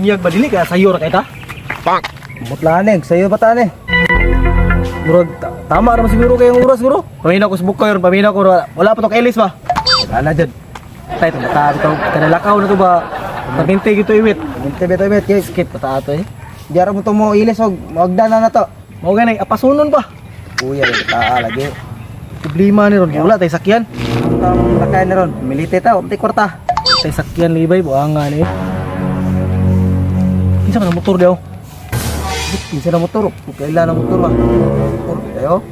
Bunyag ba dili kaya sayo ra kay ta? Mutlaning, sayo pa tani. Murag tama ra man siguro kay ang oras siguro. Pamina ko sa bukay ron, pamina ko wala pa to kay Elis ba. Ana jud. Tay to mata to kanalakaw na to ba. Paminte gito iwit. Minte beto bet kay Skip pa ta ato eh. Diara mo to mo ilis og maugda na to. Mao ganay apasunon pa. Kuya, taa lagi. Problema ni ron, wala tay sakyan. Ang lakay na ron, milite ta, unti kwarta. Tay sakyan libay buangan eh. Kinsa man ang motor daw? Kinsa na motor? Kaila na motor ba? Motor kayo.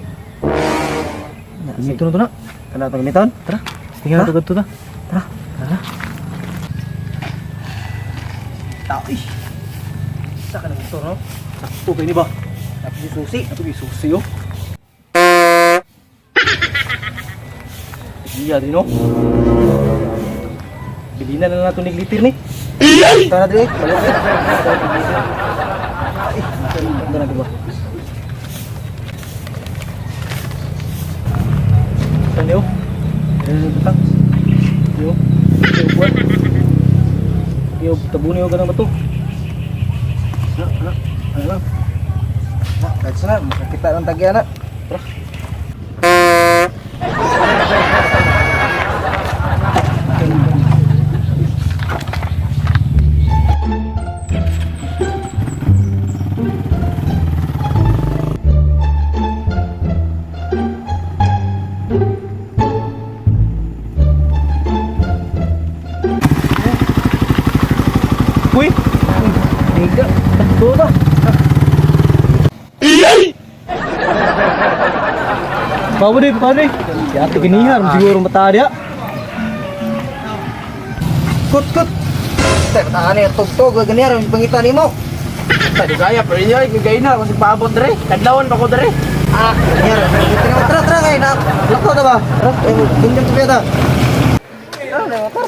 Dito na to na. Kana tong gamiton? Tara. Tingnan Ha? nato kadto ta. Tara. Tara. Tao eh. Sa ka ng motor no? Sakto kay ni ba? Tapos yung susi. Ato gyud susi oh. Iya din no. Bilina na lang nato ni glitter ni. Tara diri, balik. Ito na diba? Saan niyo? Eh, butang. Niyo? Niyo, buwan. Niyo, tabo niyo ganang bato. Ano, ano, ano lang. Na, kahit sana, makakita ng tagya na. Tara. Uy! Higa! Takbo ba? Bawo di, bawo di. Ya ate ginihar, siguro mata dia. Kut kut. Tay pataan ni tugtog ganyan ron pangita nimo. Tadi gaya pero niya gay na kasi paabot dre. Kadlawon pa ko dre. Ah, ganyan. Tara tara kay na. Lakaw ta ba? Tara, eh, ganyan to ta. Tara, na motor.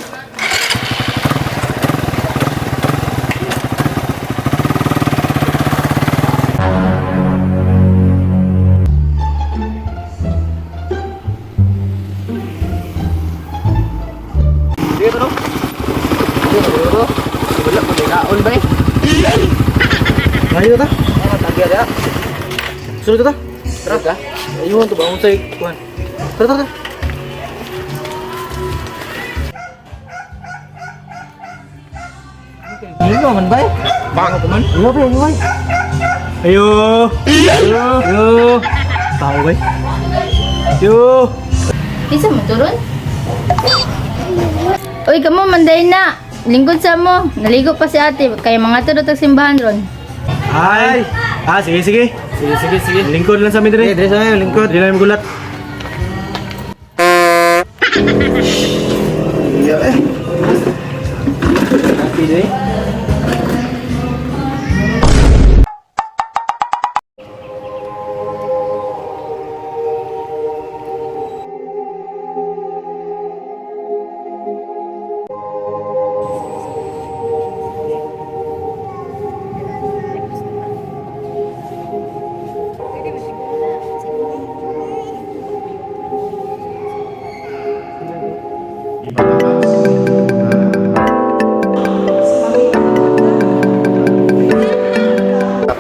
Dito no? Dito. Wala ko kaon ba eh. Ngayon ta? Ah, tagya dia. Sunod ta? Tara ka. Ayun to bangon sa kuan. Tara tara. Tara. Ingo man bay. Bang ako man. Ingo ba, ingo bay. Ayo. Ayo. Ayo. Tao bay. Ayo. Kinsa mo turon? Uy, kamo manday na. Lingkod sa mo. Naligo pa si ate kay mga tudot tag simbahan ron. Ay. Ah, sige sige. Sige sige sige. Lingkod lang sa amin dire. Eh, dire sa amin, lingkod. Dire lang gulat. Iya eh. Happy day.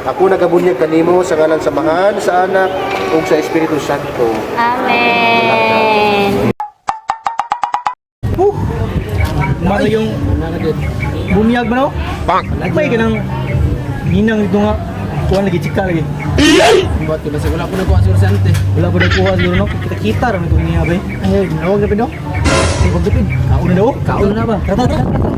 Ako nagabunyag kanimo sa ngalan sa Amahan, sa Anak ug sa Espiritu Santo. Amen. Mara yung bunyag ba no? Bang. May kanang ginang dito nga. Kuan lagi chika lagi. Buat ko basta wala ko nagkuha siguro sa ante. Wala ko nagkuha siguro no. Kita-kita ra man itong niya bay. Ay, nawag na pido. Ay, wag gapid. Kaon na daw. Kaon na ba? Tara tara. Tara.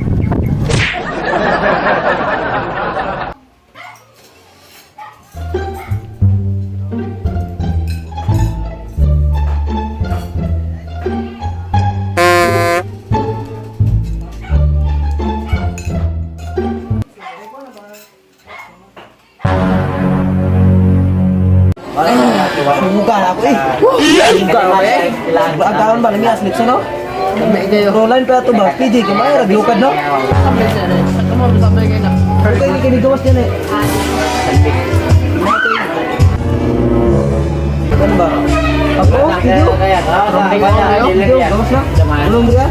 Suga na ako eh. Suga ako eh. Ang kaon ba lami as litso no? Lami kayo. Roline pa ato ba? PJ kay may raglukad no? Kamo sabay kayo na. Okay, ni kini gawas niya eh. Ano ba? Ako, video. Video, gawas na. Ulong dia.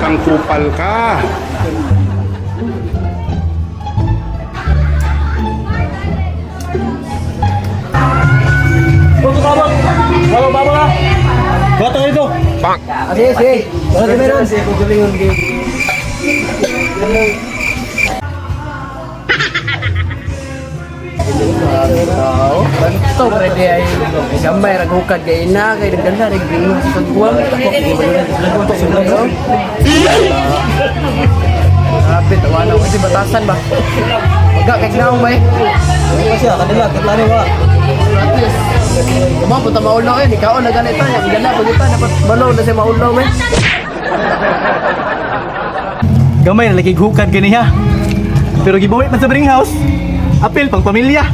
Mukhang kupal ka. Baba, baba ka. Bata kayo to. Pak! Sige, sige. Wala meron. Ito, ready ay gamay ragukad kay ina kay nagdala rin green sa guwang. Grabe, tawa na kasi batasan ba. Wag kay gnaong ba eh. Ano siya? Kadala, katlano ba? At least, Kuma punta maulaw eh, ikaw na ganito, yung gala pagita dapat balaw na siya maulaw eh. Gamay na lagi hukad kaniya. Pero gibawi man sa Bring House. Apil pang pamilya.